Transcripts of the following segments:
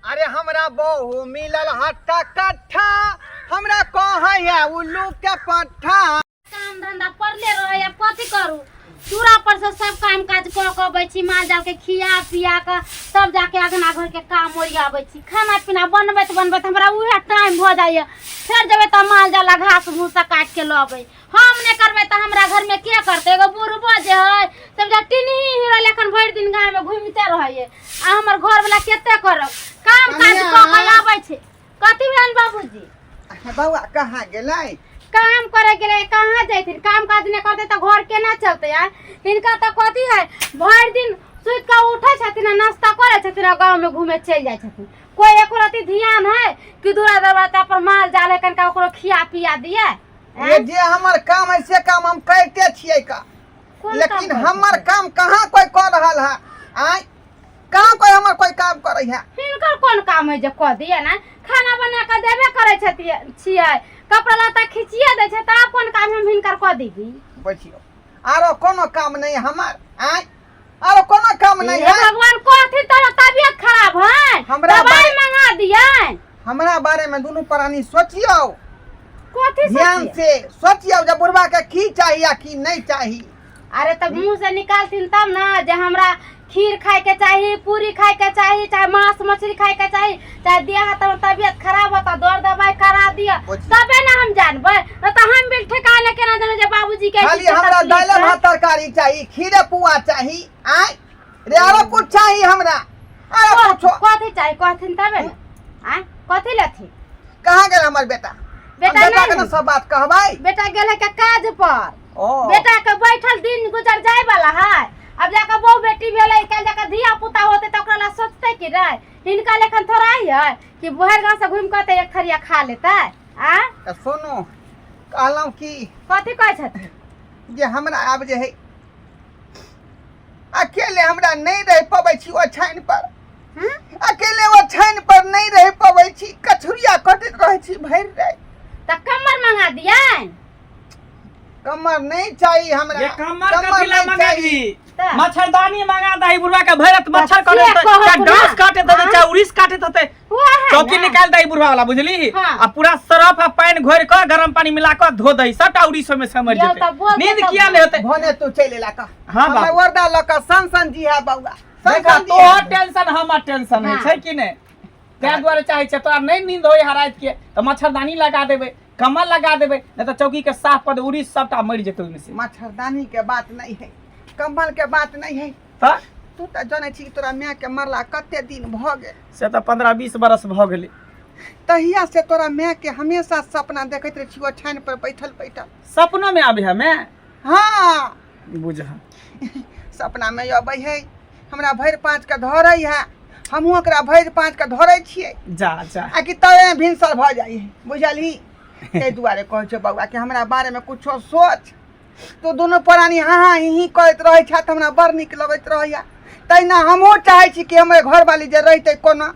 अरे हमरा बहु मिलल हट्टा कट्ठा, हमरा कहै है उल्लू के पट्ठा। काम धंधा पड़ले रहे, अब कथी करू? दूरा पर से सब काम काज कऽ के अबै छी, माल जाल के खिया पिया के तब जाके अगना घर के काम ओरियाबै छी। खाना पीना बनबैत बनबैत हमरा उएह टाइम भऽ जाइए। फेर जेबै तऽ माल जाल घास भूसा काटि के लबै। हम नहि करबै तऽ हमरा घरमे के करतै? एगो बुढ़बो जे है से बुझा टिनही हिरल एखन भरि दिन गाँवमे घुमिते रहैए। आ हमर घरवला कते करब काम काज कऽ के आबै छै। कथी भेल बाबूजी? बौआ कहाँ गेलै? काम करे गेलै। कहाँ जैथिन? काम काज नहि करतै तऽ घर केना चलतै? यार, हिनका तऽ कथी है, भरि दिन सुति कऽ उठै छथिन आ नाश्ता करै छथिन आ गाँवमे घूमे चलि जाइ छथिन। कोई एको रति ध्यान है कि दूरा दरवाजा पर माल जाल है, कनिका ओकरो खिया पिया दिए? ये जे हमर काम है से काम हम करिते छियै का, कोन काम लेकिन करै हमर छियै? काम कहाँ कोई कर रहल है? आय, कहाँ कोई हमर कोई काम करे है? हिनकर कोन काम है जे कऽ दिए ना? खाना बना कऽ देबे करै छथिन छियै, कपड़ा लत्ता खिचिए दै छै, तऽ आब कोन काम हम हिनकर कऽ दीदी? बैठियो, आरो कोनो काम नहीं हमर। आय, आरो कोनो काम नहीं हे है। भगवान, कहथिन तोरा तबियत खराब है, हमरा दवाई बारे- मंगा दिए। हमरा बारे में दुनू प्राणी सोचियो। कथी ध्यान सोचिए? से सोचियो जे बुढ़वा के की चाही आ की नहीं चाही। अरे तब मुंह से निकालथिन तब ना जे हमरा खीर खाए के चाही, पूरी खाए के चाही, चाहे मांस मछली खाए के चाही, चाहे देह हाथ में तबियत खराब होता दौड़ दवाई करा दिया, तबे ना हम जानबै। न तऽ हम बिल ठेकाने केना जानबै जे बाबूजी के खाली हमरा दालि भात तरकारी चाही, खीरे पुआ चाही। आय रे, आरो कुछ चाही हमरा? आरो कुछ कथी चाही कहथिन तबे ना। आय, कथी लेथिन? कहाँ गेल हमर बेटा? बेटा बेटा के नहीं। ना सब बात कहबै। बेटा गेल है के काज पर। ओ बेटा के बैठल दिन गुजर जाय वाला है। अब जाके बहु बेटी भेलै, काल्हि जाके धिया पुता होते तऽ ओकरा ला सोचतै कि नहीं? हिनका लेखन थोड़ा ही है कि भरि गाँव से घुमि कऽ तऽ एक थरिया खा लेतै। आ तऽ सुनू, कहलहुँ कि कथी कहै छथिन? जे हमरा आब जे है अकेले हमरा नहि रहि पबै छी ओछाइन पर। हम्म? अकेले ओछाइन पर नहि रहि पबै छी, कछुरिया कटैत रहै छी भरि राति। तऽ कम्मर मंगा दियै। कमर नहीं चाहिए हमरा। ये कमर कथी ला नहीं मंगेबी? चाहिए। तऽ? मच्छरदानी मंगा दही बुढ़वा के, भरत मच्छर से काटे कहू चाहे ना। डांस काटे देते, हाँ? चाहे उड़ीस काटे देते। हुआ है चौकी ना? निकाल दही बुढ़वा वाला, बुझली? हाँ। आ पूरा सरफ आ पानि घोरि के गरम पानी मिला के धो दही, सबटा उड़ीस में से मर यौ जेतै। तऽ बोलतै नींद तऽ किया ले होतै? भने तू चलि एला का। हाँ, हमे बाबू। वर्दा लऽ कऽ सन सन जी है बौआ, सन देखा सन जी तोहर है। टेंशन हमर टेंशन है हाँ। छै कि नहि? ताहि दुआरे चाहै छै तोरा नहि नींद होय है राति के तऽ मच्छरदानी लगा देबै, कमल लगा देबै, नहीं तऽ चौकी के साफ कऽ दे, उड़ी सबटा मरि जेतै ओहिमे से। मच्छरदानी के बात नहीं है, कम्बल के बात नहीं है। तऽ तू तऽ जानै छी कि तोरा माय के मरला कते दिन भऽ गेल। से तऽ 15-20 बरस भऽ गेलै। तहिया से तोरा माय के हमेशा सपना देखैत रहै छी ओछाइन पर बैठल बैठल। सपनो में आबे हमे? हाँ। बुझ। सपना में अबै है, हमरा भरि पाँच के धरै है, हमहूँ ओकरा भरि पाँच के धरै छियै। जा जा। आ कि तबे भिनसर भऽ जाइ है, बुझलही? ताहि दुआरे कहै छौ बौआ कि हमरा बारेमे कुछो सोच। तू दुनू प्राणी हाँ हाँ ही ही करैत रहै छह तऽ हमरा बड़ नीक लगैत रहैया। तहिना हमहूँ चाहै छी कि हमरे घरवाली जे रहितै कोनो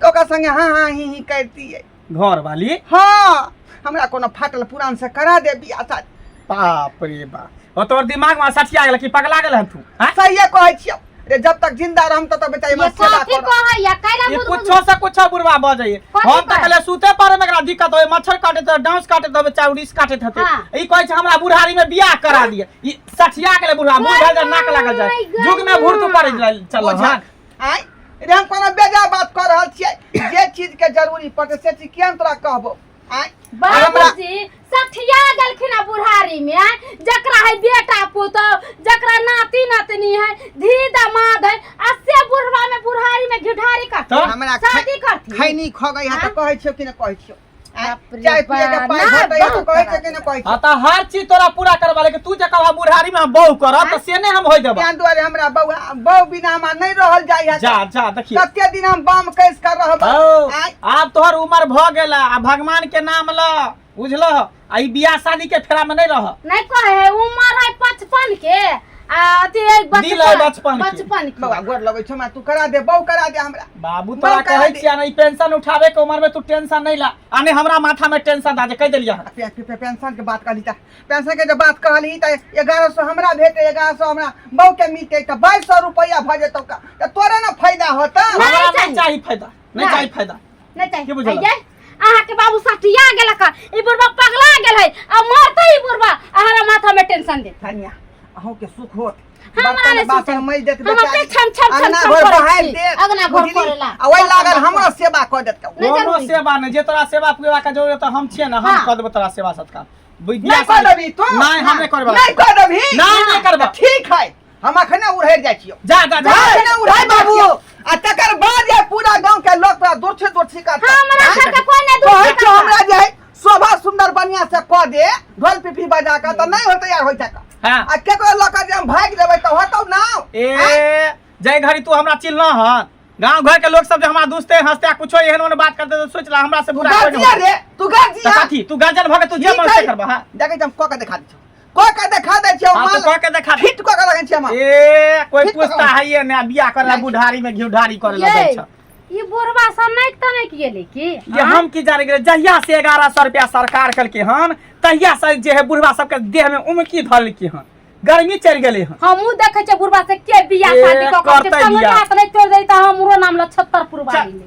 तऽ ओकरा संगे हाँ हाँ ही ही करितियै। घरवाली? हाँ, हमरा कोनो फाटल पुरान से करा दे बियाह शादी। बाप रे बाप, ओ तोर दिमाग में सठिया गेल कि पगला गेल हन तू? हाँ? सहिए कहै छियौ रे, जब तक जिंदा रहम तब तक बेचारी ये हमर सेवा कथी करब। कहैया? कैला ये बुझ बुझ कुछो से कुछो बुढ़वा बजैये। कथी हम तऽ कहै? कहले सुते पारे में एकरा दिक्कत होय, मच्छर काटे तऽ डांस काटे तऽ चाहे उड़ीस काटे होते। हाँ। ई कहै छै हमरा बुढ़ारी में बियाह करा दिए। ई सठिया गेलै बुढ़वा, मुंह भए जाय नाक लागल जाय। गई जुग में भूर तू पड़ि चल। बुझल। हन। आँय रे, हम कोनो बेजा बात कऽ रहल छियै? जे चीज के जरूरी पड़तै से चीज किया तोरा कहबो? आँय, आर हमरा बाबूजी सठिया गेलखिन आ बुढ़ारी में, आँय? जकरा है बेटा पुतोह, जकरा नाती नातनी है, धी दामाद है, आ से बुढ़वा में बुढ़ारी में घिढारी करथिन। तऽ? हमरा शादी करथिन। खैनी खो गई है तऽ आँय? कहै छियौ कि नहि कहै छियौ? आँय, बाप रे चाय पिए के बाप, पाइ ना, घटै है तऽ बहुत कहै छियौ खराब कि नहि कहै छियौ? हाँ तऽ हर चीज तोरा पूरा करबा, लेकिन तू जे कहबा बुढ़ारी में हम बहु करब तऽ से नहि हम होय देबा। तें दुआरे हमरा बौआ बहु बिना हमरा नहि रहल जाइ है। जा जा, देखिए कते दिन हम बाम कसि कऽ रहबै? हौ, आँय? आब तोहर उमर भऽ गेल आ भगवान के नाम ल, बुझलह? आ ई बियाह शादी के फेरा में नहीं रह। नहीं कहे है, उमर है 55 के आ अथी है दिल है बचपन के। बचपन के। बौआ गोर लगै छौ हमरा, तू करा दे बहु, करा दे हमरा। बाबू बहु तोरा करा कहै दे। छियै ने, ई पेंशन उठाबे के उमर में तू टेंशन नहीं ला आ नहीं हमरा माथा में टेंशन दा जे कहि देलियै हन। पेंशन के बात कहली तऽ पेंशन के जे बात कहली तऽ 1100 हमरा भेटै, 1100 हमरा बहु के मिलतै तऽ 2200 रुपैआ भऽ जेतौ का, तऽ तोरे ने फायदा होतौ। नहीं हमरा नहीं चाही। चाही फायदा। नहि चाही फायदा। नहि चाही। की बुझलक? आइये, अहाँके बाबू सटिया गेलक हँ। ई बुढ़बा पगला गेल है आ मरतै ई बुढ़बा, अहाँ माथा में टेंशन दे। धनिया, अहूँ के सुख होत। हमरा बर्तन नहि बासन सुख। मजि देत हम अपने बेचारी। छम छम छम अंगना छम घर करै बहारि छी। देत। अंगना घर बुझली? करेला। आ ओहि लागल हमरो सेवा कऽ देत। नहि कोनो जरूरी। सेवा नहि, जे तोरा सेवा पुरेबा के जरूरत हम छियै ने, हम हाँ। कऽ देबो तोरा सेवा सत्कार। नहि कऽ देबही तू? नहि, हम नहि करबै। नहि कऽ देबही? नहि, नहि करबै। ठीक है, हम अखने उड़हरि जाइ छियौ। जा जा जा। अखने उड़हरि बाबू। बाबू, आ तकर बाद जे पूरा गांव के लोग तोरा दूर से दूर करतौ। हमरा आँय? सबके कोई नहि दूर कहै से छौ करतौ। हमरा जे है शोभा सुंदर बढ़िया से कऽ दे, ढोल पिपी बजा कऽ, तऽ नहि होतै यार, होइतै कऽ। हाँ। आ केकरो लऽ कऽ जे हम भागि जेबै तऽ होतौ ना? ए जय घड़ी तू हमरा चिल्ला हन, गांव घर के लोग सब जे हमरा दुसते हंसते आ कुछो एहन ओहन बात करते तऽ सोच ला हमरा से तू बुरा कोई गार्जियन नहीं। रे, तू गार्जियन। तऽ कथी तू गार्जियन भऽ के तू जे ठीक मन से है। करबह? हाँ। देखै छी, हम कऽ के देखा दै छियौ, कऽ के देखा दै छियौ। हाँ, तू माल कऽ के देखा दे। फिट कऽ के रखै छियै हम। ए कोई फिट पूछता कऽ। है ये ने बियाह करे ला बुढ़ारी में घी ढारी करे ला ये, जाइ छ। ई बुढ़बा सब नाइक तनाइक गेलै की? ये हम की जाने गेलै, जहिया से 1100 रुपया सरकार कलकै हन तहिया से जे है बुढ़वा सबके देह में उमकी धरलकै हन, गर्मी चढ़ि गेलै हन। हमहूँ देखै छियै बुढ़बा से के बियाह ए, शादी कऽ कऽ करतै टंगरी बियाह। हाथ नहि तोड़ि दै तऽ हमरो नाम ल छत्तर पुरवाली चल। ले।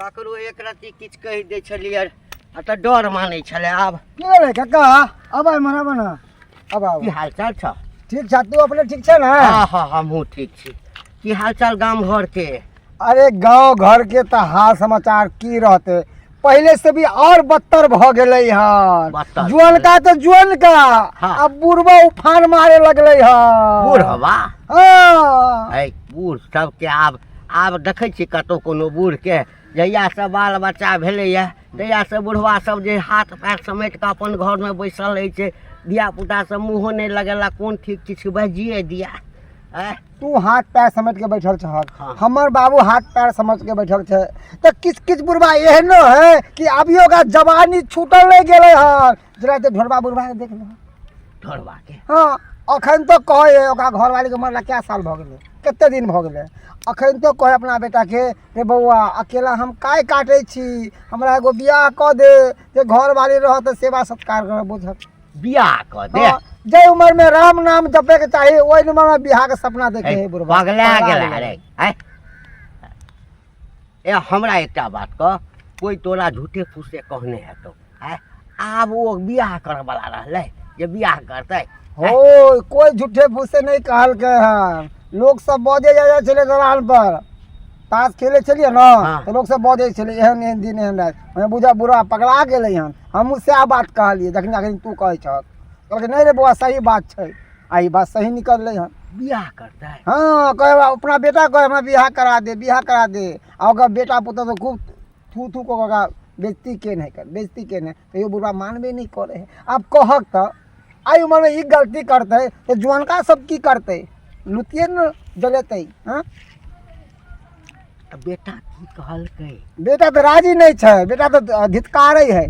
ककरो एक रत्ती किछु कहि दै छलियै आ तऽ डर मानै छलै आब। की भेलै काका? अब आइ मना बना अब आब। की हाल चाल छ? ठीक छ, तू अपने ठीक छ ना? हाँ हाँ, हमहूँ ठीक छी। की हाल चाल गाम घर के? अरे गांव घर के तऽ हाल समाचार की रहते, पहले से भी और बदतर भ गेलै हन। बदतर। जुअनका तऽ जुअनका, हाँ। अब बुढ़बा उफान मारे लगलै हन। बूढ़वा? हाँ। ऐ बूढ़ सबके आब आब देखै छी कतहु कोनो बूढ़के, जहियासँ बाल बच्चा भेलैए तहियासँ बुढ़वा सब जे हाथ पैर समेट कऽ अपन घरमे बैसल रहै छै, धियापुता सब मुँहो नहि लगेलक, कोन ठीक किछु बाजिए दिया। आँय? तू हाथ पैर समेट के बैठल छहक, हाँ। हमर बाबू हाथ पैर समेट के बैठल छै, तऽ किछु किछु बुढ़बा एहनो है कि अभियो ओकरा जवानी छूटल नहि गेलै हन। जरा ते ढोरबा बुढ़बा के देख लो। ढोरबा के? हाँ, अखन तो कहै ओकरा घरवाली के मरला कए साल भऽ गेलै, कते दिन भऽ गेलै, अखन तो कहै अपना बेटाके, रे बौआ अकेला हम काय काटै छी, हमरा एगो बियाह कऽ दे जे घरवाली रहत तऽ सेवा सत्कार करब। बुझल? बियाह कऽ दे? हाँ, जाहि उम्र में राम नाम जपे के चाही ओहि उम्र में बियाह के सपना देखे है बुढ़बा। पगला पगला गेला गेलै। रे। आँय? ए हमरा एकटा बात कह, कोई तोरा झूठे फूसे कहने हेतौ? आँय? आब ओ बियाह करऽ वाला रहलै जे बियाह करतै? हो, कोई झूठे फूसे नहीं कहलकै हन। लोग सब बजे जाइ जाइ छलै दलान पर, ताश खेले छलियै ने, हाँ। तऽ लोग सब बजै छलै एहन एहन दिन एहन राति। हमे बुझा बुढ़ा पगला गेलै हन। हमहूँ सएह बात कहलियै जखन अखन तू कहै छहक। कहलकै नहि रे बौआ, सही बात छै, आ ई बात सही निकललै हन। बियाह करतै? हाँ, कहे अपना बेटा कहे हमरा बियाह करा दे, बियाह करा दे। आ ओकर बेटा पुतहु तऽ खूब थू थू कऽ ओकरा बेइज्जती केने कर, बेइज्जती केने, तैयो बुढ़बा मानबे नहि करै है। आब कहक तऽ एहि उमरमे ई गलती करतै तऽ जुअनका सब की करतै? लुतिए ने जलेतै। हँ। तऽ बेटा की कहलकै? बेटा तऽ राजी नहि छै, बेटा तऽ धितकारै है,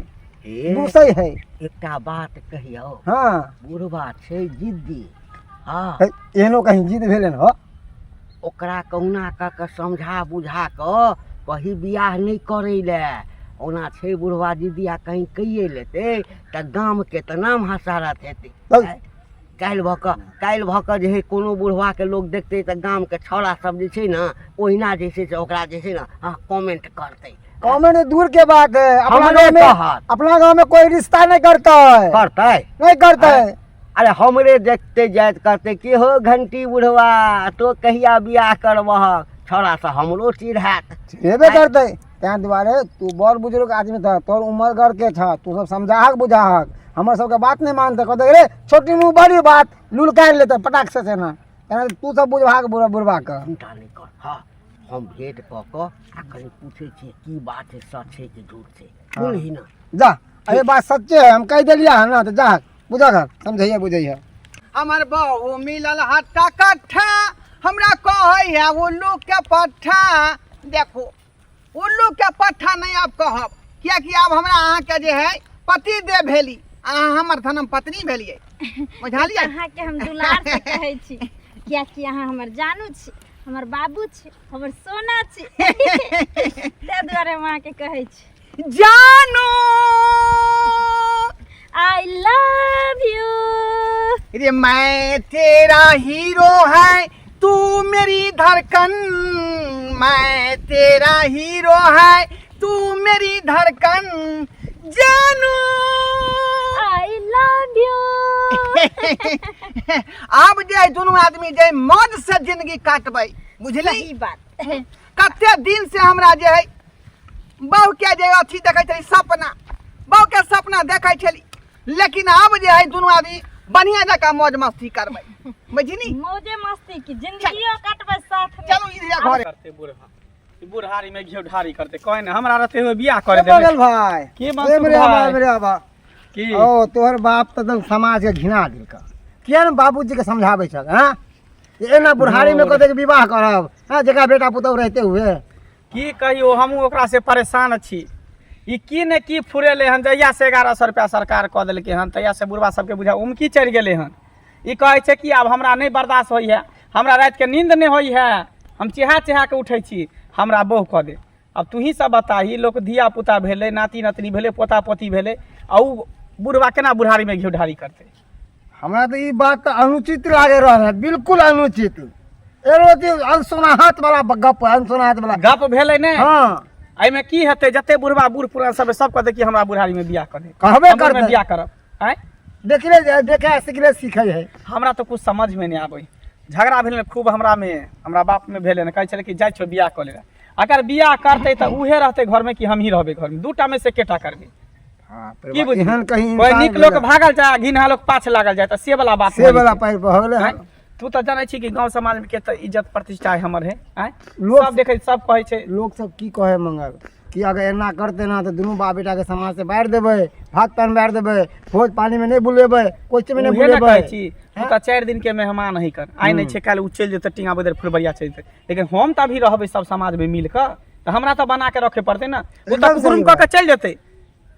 ए दूसै है। एकटा बात कहियौ? हाँ। बुढ़बा छै जिद्दी। हाँ। हे, एहनो कहीं जिद भेलै हो? ओकरा कहुना कऽ कऽ समझा बुझा कऽ कही बियाह नहि करै लए। ओना छै बुढ़वा जिद्दी, आ कहीं कहिए लेतै तऽ गामके तऽ नाम हसारत हेतै। तब काल्हि भऽ कऽ जे है कोनो बुढ़वाके लोक देखतै तऽ गामके छौड़ा सब जे छै ने ओहिना जे छै से ओकरा जे छै ने, हाँ, कमेंट करतै। कमेंट दूर के बात है, अपना हमरे गाँव में कहत। अपना गाँव में कोई रिश्ता नहीं करता है। करतै? नहीं करता है। अरे हमरे देखते जाइत कहते कि हो घंटी बुढ़वा, तो कहिया बियाह करबह? छौड़ा से हमरो चिढ़ायत। हेबे करतै। ताहि दुआरे तू बड़ बुजुर्ग आदमी था, तोर उमर घर के छ, तू सब समझाहक बुझाहक। हमर सबके बात नहीं मानते, कहते रे छोटी मुँह बड़ी बात, लुलकारि लेतै पटाक से सेना। तेना तू सब बुझबाक बुढ़ बुढ़बा के। चिंता नहि कर। हाँ, हम भेंट कऽ कऽ आ कनि पूछै छियै की बात छै, सच छै कि झूठ छै। बोलही ना। जा, अरे बात सच्चे है, हम कहि देलियै हन ना, तऽ जा बुझक, समझैया बुझैया। हमर बहु मिलल हट्टा कट्ठा, हमरा कहै है उल्लू के पट्ठा। देखू, उल्लू के पट्ठा नहीं आब कहब, कियाकि आब हमरा अहाँके जे है पति देव भेली, अहाँ हमर धर्म पत्नी भेलियै, बुझलियै? अहाँके हम दुलार से कहै छी, कियाकि अहाँ हमर जानू छी, हमर बाबू छी, हमर सोना छी, ताहि दुआरे हम अहाँके कहै छी। जानू। I love you. रे मैं तेरा हीरो है, तू मेरी धड़कन, मैं तेरा हीरो है तू मेरी धड़कन जानू। I love you. आब जे दुनू आदमी जे मौज से जिंदगी काटबै, बुझली? सही बात। कते दिन से हमरा जे है बहु के जे अथी देखै छली सपना, बहु के सपना देखै छली, लेकिन आब जे है दुनू आदमी बढ़िया जकाँ मौज मस्ती करबै, बुझली? मौजे मस्ती की जिंदगियो काटबै साथ में। चलू इधर घरे। करते बुढ़ा ई बुढ़ारी में घिउ ढारी करते कहे ने हमरा रहते हुए बियाह करे ए देबै। बगल भाई। की ए मनसुख मेरे आबा। भाई? मेरे आबा। की? ओ तोहर बाप तऽ एकदम समाज के घिना देलक। किया ने बाबूजी के समझाबै छह? हाँ, एना बुढ़ारी में कहते कि विवाह करब? हाँ, जकरा बेटा पुतहु रहते हुए। की कहियो, हमहूँ ओकरा से परेशान छी। ई की ने की फुरेले हन। जहिया से 1100 रुपया सरकार कऽ देलकै हन, तहिया से बुढ़बा सबके बुझा उमकी चढ़ि गेलै हन। ई कहै छै कि आब हमरा नहि बर्दाश्त होइ है, हमरा रातिके नींद नहि होइ है, हम चेहा चेहा के उठै छी, हमरा बहु कऽ दे। आब तूही सब बताही, लोक धिया पुता भेलै, नाति नतनी भेलै, पोता पोती भेलै, आ उ बुढ़बा केना बुढ़ारीमे घिउ ढारी करतै? हमरा तऽ ई बात तऽ अनुचित लागे रहल है, बिल्कुल अनुचित। एगो अथी अनसुनाहत वाला गप, अनसुनाहत वाला गप भेलै ने? हाँ। एहिमे की हेतै? जते बुढ़बा बूढ़ पुरान सब सब कहतै कि हमरा बुढ़ारीमे बियाह कर दे। कहबे हम ओहिमे करतै। बियाह करब आँय? देखले देखे सिखले सीखे है। हमरा तऽ कुछ समझमे नहि आबै। झगड़ा भेलै ने खूब हमरामे, हमरा बापमे भेलै ने। कहै छलै कि जाइ छौ बियाह कऽ ले। अगर बियाह करतै तऽ उहे रहतै घरमे कि हमही रहबै घरमे? दूटा मे से एकेटा करबै। हाँ, की बुझली? एहन कहीं कोइ इंसान नीक लोक भेलै। भागल जाय, घिनहा लोक पाछ लागल जाय, तऽ से वाला बात से भऽ वाला जेतै। पाइ भऽ गेलै। आँय? तू तऽ जानै छी कि गाँव समाजमे के तऽ इज्जत प्रतिष्ठा है हमर है, आँय? लोक- सब देखै, सब कहै छै। लोक सब की कहे मंगल कि अगर एना करते ना तऽ दुनू बाप बेटा के समाज से बाहर देबै, भात पान बाहर देबै, भोज पानी में नहीं बुलेबै, कोई में नहीं उहे ने बुलेबै। कहै छी, तू तऽ 4 दिन के मेहमान है कर, आइ नहि छै काल्हि ओ चलि जेतै, टींगा बदल फुलबरिया चलि जेतै, लेकिन हम तऽ अभी रहबै सब समाजमे मिल कऽ, तऽ हमरा तऽ बना के रखे पड़तै ने। ओ तऽ एकदम सही कुकुरुम कऽ बात। के चलि जेतै,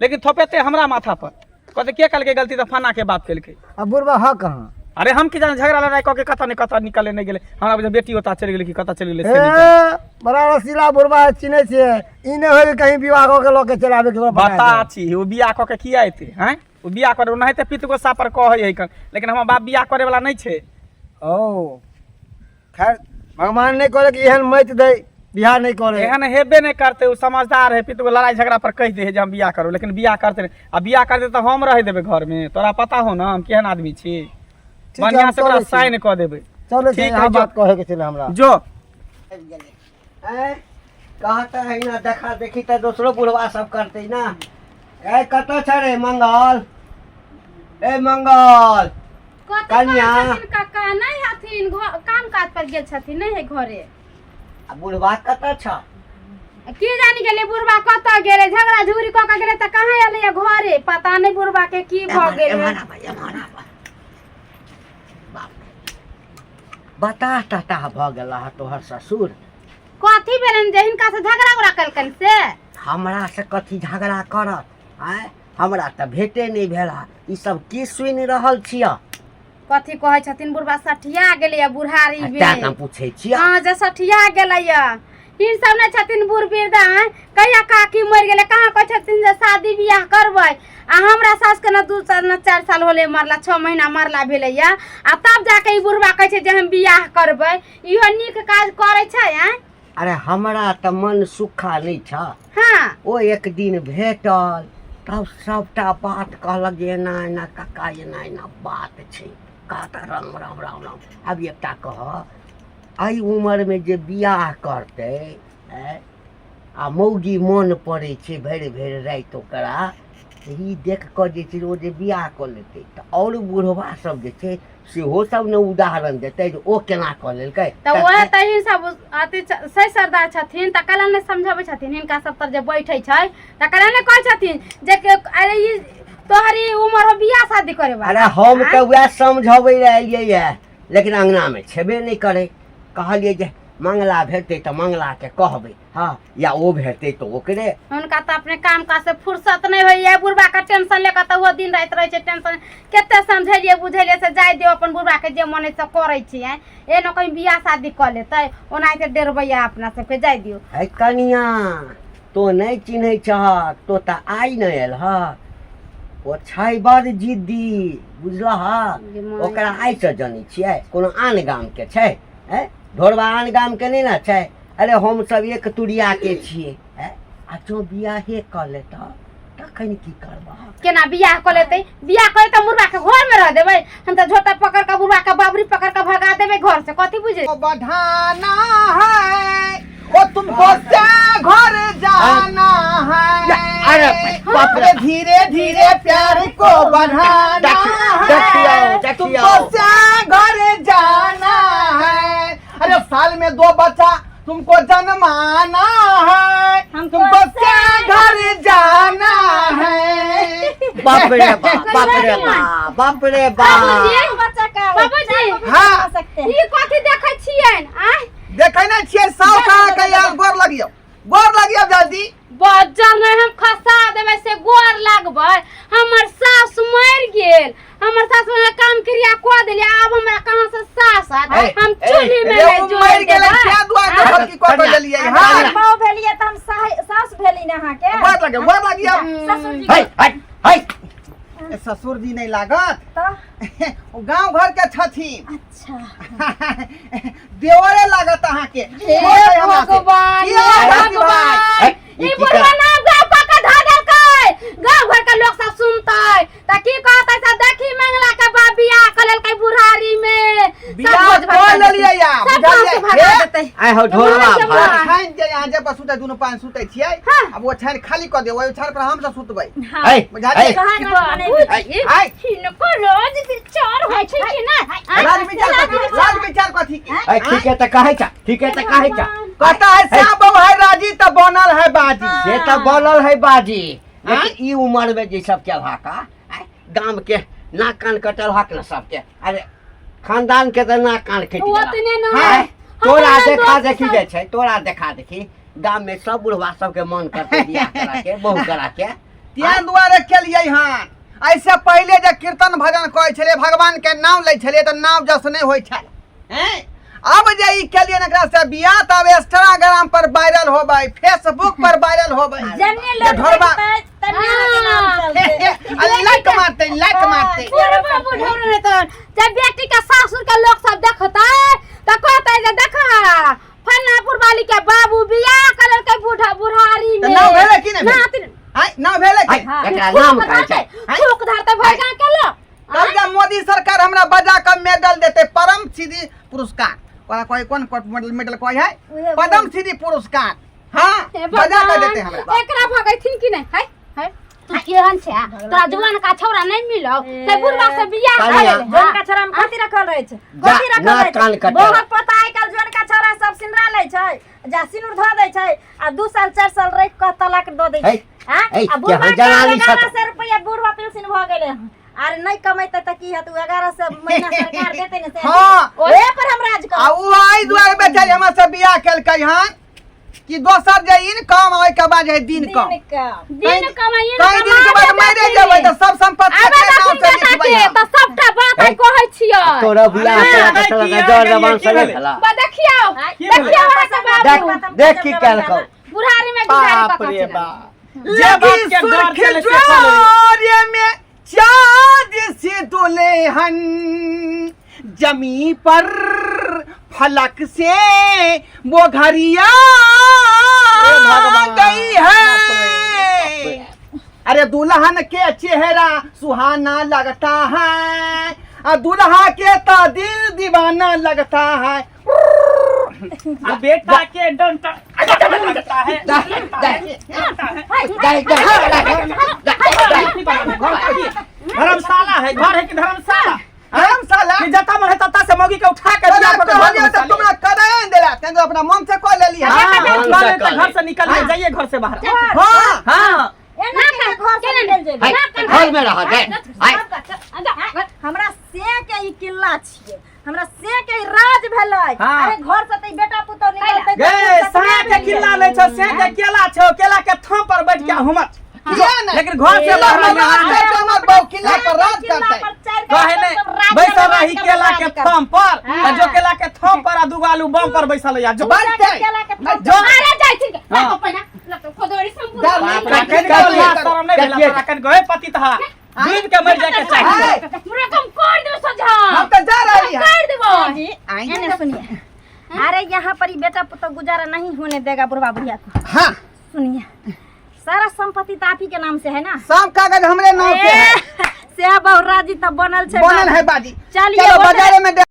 लेकिन थोपेतै हमरा माथा पर, कहतै के कहलकै गलती तऽ फना के बाप केलकै। अब बुढ़बा ह कहाँ? अरे हम की जाने, झगड़ा लड़ाई कऽ के कतऽ ने कतऽ निकले नहि गेलै। हमरा बुझे बेटी ओतऽ चलि गेलै कि कतऽ चलि गेलै से नहि जानि। ए बड़ा रसीला बुढ़बा है, चिन्है छियै। ई नहि होइ कि कहीं विवाह कऽ के लऽ के चलि आबै के बना बता दे। छी, ओ बियाह कऽ के किया एतै? आँय, ओ बियाह करे ओनाहिते पित गोस्सा पर कहै है कन, लेकिन हमर बाप बियाह करे वाला नहि छै। ओ खैर, भगवान नहि करे कि एहन मत दै बियाह नहि करे। एहन हेबे नहि करतै, ओ समझदार है। पित लड़ाई झगड़ा पर कहि दे है जे हम बियाह करब, लेकिन बियाह करतै नहि। आ बियाह करतै तऽ हम रहि देबै घरमे? तोरा पता हो ने हम केहन आदमी छी। ठीक है, बढ़िआँ हम से ओकरा चलै छी। साइन कऽ देबै। चलो, ठीक ठीक है, है, बात कहे के छलै हमरा। जो। आँय, कहता है ना, देखा देखी तऽ दोसरो बुढ़वा सब करतै ना। ए कतऽ छ रे मंगल? ए मंगल। कथी कन्या। करै छथिन काका? नहि हथिन, काम काज पर गेल छथिन, नहि है घरे। आ बुढ़वा कतऽ छ? की जानी गेलै बुढ़बा कतऽ गेलै। झगड़ा झुगड़ी कऽ के गेलै तऽ कहाँ एलै घरे, पता नहि बुढ़बा के की भऽ गेलै। एम्हर आबह, एम्हर आबह। बाप रे, बताह तताह भऽ गेल हँ तोहर ससुर। कथी भेलनि जे हिनका से झगड़ा उगड़ा केलकनि से? हमरा से कथी झगड़ा करत? आँय, हमरा तऽ भेटे नहि भेल। ई सब की सुनि रहल छियह? कथी कहै छथिन, बुढ़बा सठिया गेलैया बुढ़ारी मे। तेँ हम पूछै छियह। हाँ, जे सठिया गेलैया। ई सब नहि छथिन बूढ़ वृद्ध? आँय, कहिया काकी मरि गेलै, कहाँ कहै छथिन जे शादी बियाह करबै? आ हमरा सासके ने 2 साल ने 4 साल होलै मरला, 6 महीना मरला भेलैया, आ तब जाके ई बुढ़बा कहै छै जे हम बियाह करबै। इहो नीक काज करै छै? आँय? अरे हमरा तऽ मन सुखा नहि छ। ओ एक दिन भेटल तब सबटा बात कहलक जे एना एना काका, एना एना बात छै। कहता राम राम राम राम। आब एकटा कह, एहि उमरमे जे बियाह करतै, आँय, आ मौगी मोन पड़ै छै भरि भरि राति ओकरा, तऽ ई देख कऽ जे छै ओ जे बियाह कऽ लेतै तऽ आओर बुढ़वा सब जे छै सेहो सब ने उदाहरण देतै जे ओ केना कऽ लेलकै। तऽ ओहे तऽ ही सब अथी सही सरदार छथिन, तऽ कैला नहि समझबै छथिन हिनका सब तर जे बैठे छै? तऽ कैला नहि कहै छथिन जे के अरे ई तोहर ई उमर हो बियाह शादी करे वाला? अरे हम तऽ वएह समझबै लए एलियै यऽ, लेकिन अङ्गनामे छेबे नहि करै। कहलियै जे मंगला भेटतै तऽ मंगलाके कहबै, हँ, या ओ भेटतै तऽ ओकरे। हुनका तऽ अपने काम काज से फुर्सत नहि होइए, बुढ़बा के टेंशन लेकर तऽ ओहो दिन राति रहै छै टेंशन। कते समझेलियै बुझेलियै से जाय दियौ, अपन बुढ़बा के जे मन हइ से करै छियै, एनो कहीं बियाह शादी कऽ लेतै, ओनाहिते डेरबैया अपना सबके, जाय दियौ। है कनिया, तो नहि चिन्है छहक, तो तऽ आइ नहि एल ह। ओ छै बड़ जिद्दी, बुझलह? ओकरा आइसँ जनै छियै? कोनो आन गामके छै? ऐ ढोरबा आन गामके नहि ने छै। अरे हम सब एक तुरिया के छियै हैं? आ जो बियाहे कऽ लेतऽ तखन की करबह केना बियाह कऽ लेतै बियाह कऽ लेतै मुर्गा के घर में रह देबै हम तऽ झोटा पकड़ के बुढ़वा के बाबरी पकड़ के भगा देबै घर से कथी बुझे बढ़ाना है वो तुमको से घर जाना है अरे बाप रे। अरे धीरे धीरे प्यार को बढ़ाना देखियो, देखियो, है देखियो। तुमको से घर जाना है अरे साल में दो बच्चा तुमको जन्माना है हमको तुमको से घर जाना है बाप रे बाप बाप रे बाप बाप रे बाप बाबूजी बच्चा का बाबूजी हाँ। सकते हैं ई कथी देखै छियनि आँय देखै नहि छियै साउ कहाँ के यार गोर लगियौ गोर लगियौ जल्दी बजल नहि हम खसा देबै से गोर लगबै हमर सास मरि गेल हमर सास मरि काम क्रिया कऽ देलियै आब हमरा कहाँ से सास ए, आयत हम ए, चूल्ही में रे नहि ओ जोड़ि मरि गेलै देबै क्या दुआर के फटकी कऽ के देलियै अहाँ हाँ बाउ भेलियै तऽ हम सास भेली ने अहाँके गोर लगियौ गोर लगियौ ससुर जी है है है ए, ससुर जी नहि लागत तऽ ओ गाँव घर के छथिन अच्छा देवरे लागत अहाँके हे छोड़ दे हमरा से। भगवान की हे हो गई भाई? भगवान हे, ई ई की बुढ़वा कर- नाम गाँव कऽ के धऽ देलकै गाँव घर के लोक सब सुनतै तऽ की कहतै से देखी मंगला के बाप बियाह कऽ लेलकै बुढ़ारी में सब बियाह भोज भात कऽ कर लेलियै देतै। या, सब गाँव से बुझलियै? भगा हे? देतै आइ हो ढोलवा मारै छै भात बुढ़ा। ओछाइन जे अहाँ जे पर सुतै दुनू पान सुतै छियै हाँ। आब ओछाइन खाली कऽ दियौ ओहि ओछाइन पर हम सब सुतबै हाँ है बुझलियै है सोहाग रात मनेबै। बाबूजी आइ हिनको रोज विचार होइ छै कि नहि राज विचार कथी राज विचार कथी के है ठीके तऽ कहै छ ठीके तऽ कहै छ कहता है श्याम बाबू है राजी तऽ बनल है बाजी से तऽ बोलल है बाजी लेकिन ई उम्र में जे सब के भाका गाम के नाक कान कटल हक ने सबके अरे खानदान के तऽ नाक कान कटि गेल ओतने न आँय, तोरा हमर देखा दोस्त देखी सब- जे छै तोरा देखा देखी गाम में सब बुढ़वा सबके मन करते बियाह करा के बहु करा के तें दुआरे केलियै हन ऐसे पहिले जे कीर्तन भजन करै छलियै भगवान के नाम लै छलियै तऽ नाम जस नहि होइ छल हैं अब जे ई केलियै एकरा से बियाह तऽ अब इंस्टाग्राम पर वायरल होबै फेसबुक पर वायरल होबै जन्ने जे लोग ढोरबा देखतै तन्ने अहाँके नाम चलतै आ लाइक मारतै लाइक मारतै बुढ़वा बुढ़ौर नहि तऽ जब बेटी के सासुर के लोग सब देखतै तऽ कहतै जे देखा फलनापुर वाली के बाबू बियाह करलकै बूढ़ा बुढ़ारी तऽ में नाव भेलै कि नहि भेलै? नातिन आँय नाव भेलै कि है, एकरा नाम कहै छै थूक धरतै भरि गाँव के लोग तब जब मोदी सरकार हमरा बजा कऽ मेडल देतै परम श्री पुरस्कार ओकरा कहै कोन कोन मेडल मेडल कहै है उहे- पद्म श्री पुरस्कार हाँ हे बजा कऽ भगवान, देतै हमरा एकरा भगैथिन कि नहि है है तू केहन छै आ? तोरा जुआन का छौड़ा नहीं मिलौ ते बुढ़वा से बियाह कनिया। कर ले जोनका छोरा में कथी रखल रहै छै कथी रखल ना रहै कान छै कटल। बहुत पता आइ काल्हि जोनका छोरा सब सिनरा लै छै जा सिनुर धऽ दै छै आ 2 साल 4 साल राखि कऽ तलाक दऽ दै छै है, आँ? है, आ बुढ़वा केहन के जनानी 11 छथि। सए रुपैआ बुढ़वा पेंशन भऽ गेलै हन अरे नहि कमेतै तऽ की हेतै 1100 महीना सरकार देतै ने से हाँ। ओहे पर हम राज आ करब ओ एहि दुआरे बेचारी हमरा से बियाह केलकै हन कि दोसर जे इनकम ओहिके बाद जे दिन कम दिन कम दिन कमाई कई दिन के बाद मरे जेबै तऽ सब संपत्ति आबे के नाम देखिन से बेटा लिखबै के हम। तऽ सबटा बात है। आइ कहै छियै तोरा बियाह अरे, करा के की तोरा है, जर की जवान भेलै? से नहि भेला बा देखियौ की भेलै? देखियौ अहाँके बाबू देख देख की केलकौ बुढ़ारी में गिरारी बाप कऽ रे कऽ बाप जे बाप लगी के डर सुर्ख छलै से कऽ लेलियै। जोरे में चाँद से दुल्हन जमी पर फलक से वो घरिया भगवान, गई है अरे दुल्हन के चेहरा सुहाना लगता है और दुल्हा के तो दिल दीवाना लगता है आ बेटा के डंटा लगता है दे दे दे दे दे धर्मशाला है घर है कि धर्मशाला धर्मशाला कि जता मन है तता से मौगी के उठा के तोरा बियाह कऽ के घर कहलियौ में तऽ घुसा ले। तुमरा कदाइन देला तें तो अपना मन से कह लेली हाँ, हाँ मन मन से से तऽ घर से निकल के जाइए घर से बाहर हाँ हाँ एना के घर से निकलि जेबै है, घर में रह दे है हमरा से के ई किल्ला छियै हमरा से के ई राज भेलै हाँ। अरे घर से तऽ ई बेटा पुतोह निकलतै गे साँ के किल्ला लै छौ से के केला छौ केला के थम पर बैठ के हुमत किया नहि? लेकिन घर से किला बाहर पर राज यहाँ करतै हमर बाबू किला पर राज करतै कहे ने बैसल रही केला के थम पर आ जो केला के थम पर आ दूगो आलू बम पर बैसल या जो बढ़तै जो अरे जाइ छी हाँ। हाँ। पहिना लग खोदोरी संपूर्ण दाल बाप रे, कनि कथी- को लाज शरम नहि भेला कथी- तोरा कनि गए पति तहा डूब के मर जाय के चाही है। हमरा कम कर देबो सझा हम तऽ जा रहली हन कर देबो एने सुनिए अरे यहाँ पर ही बेटा पुतोह गुजारा नहीं होने देगा बुढ़वा बुढ़िया को। हाँ। सुनिए, सारा संपत्ति तो आप ही के नाम से है ना? सब कागज हमरे नाम से है। से बहु राजी तब बनल छै। बनल है बाजी। चलिए, चलो बोले। बाजारे में।